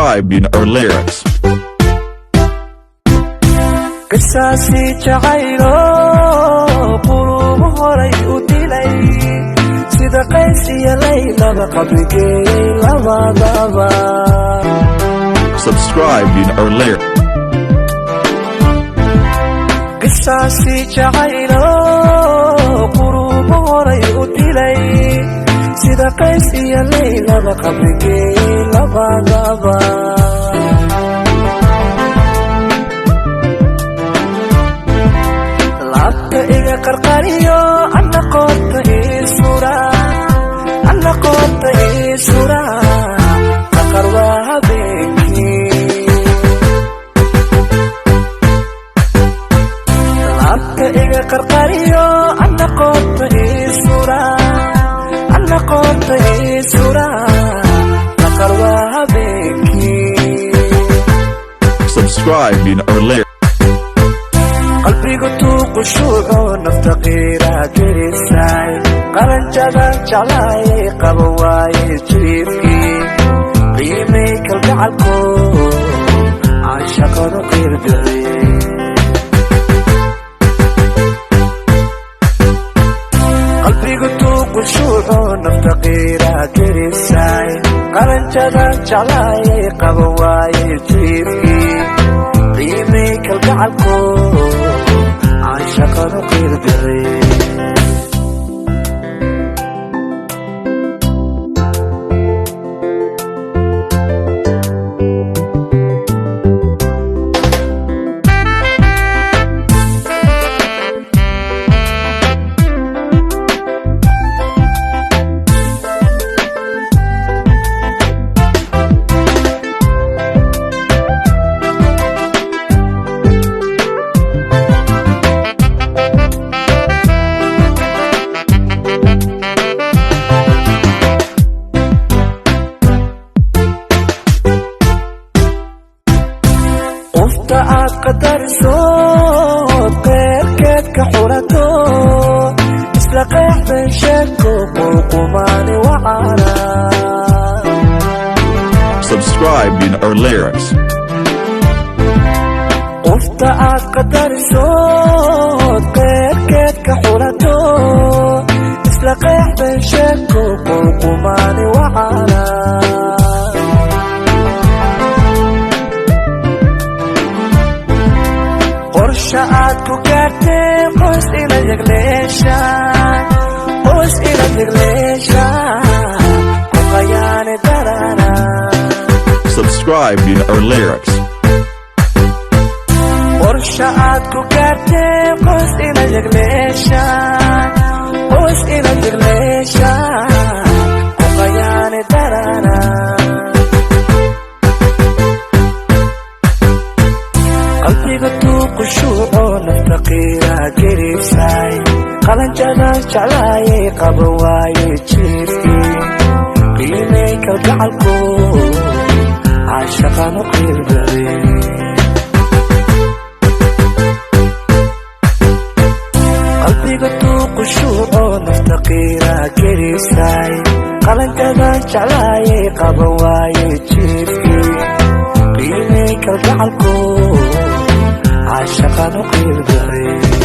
Subscribe in our lyrics. Qisaasi jacaylo quruumo horay u dilay, sida Qays iyo Laylaba qabrigeeyey labadaba. Subscribe in our lyrics. Qisaasi jacaylo quruumo horay u dilay, sida Qays iyo Laylaba qabrigeeyey labadaba. Laabta iga qarqariyo, alla qoorta ii sura, alla qoorta ii sura, qaqar waa habeenkii. Laabta iga qarqariyo, alla qoorta ii sura, alla qoorta ii sura, qaqar waa habeenkii. Subscribe in our lyrics. Qalbigu tuu qushuuco, nafta qiiraa gelisay, qaranjada jeclaayay qaba waaye jiifkii, qiimay kalgacalko caashaqanu qiirbixi. Qalbigu tuu qushuuco, nafta qiiraa gelisay, qaranjada jeclaayay qaba waaye jiifkii, qiimay kalgacalko caashaqanu qiirbixi. Qofta aad qadarisood qeyrkeed ka xulato, isla qeexdan sheeko qulqumaani wacana. Subscribe in our lyrics. Qofta aad qadarisood qeyrkeed ka xulato, isla qeexdan sheeko qulqumaani wacana. Qorsha aad ku gaartee qoys ila yegleeshaan, qoys ila yegleeshaan, ku qayaani darana. Subscribe in our lyrics. Qorsha aad ku gaartee qoys ila yegleeshaan, qoys ila yegleeshaan, ku qayaani darana. Qalbiga tuu qushuuco, nafta qiiraa gelisay, qalanjada jeclaayay qaba waaye jiifkii, qiimay kalgacalko caashaqanu qiirbixi. Qalbiga tuu qushuuco, nafta qiiraa gelisay, qalanjada jeclaayay qaba waaye jiifkii, qiimay kalgacalko caashaqanu qiirbixi.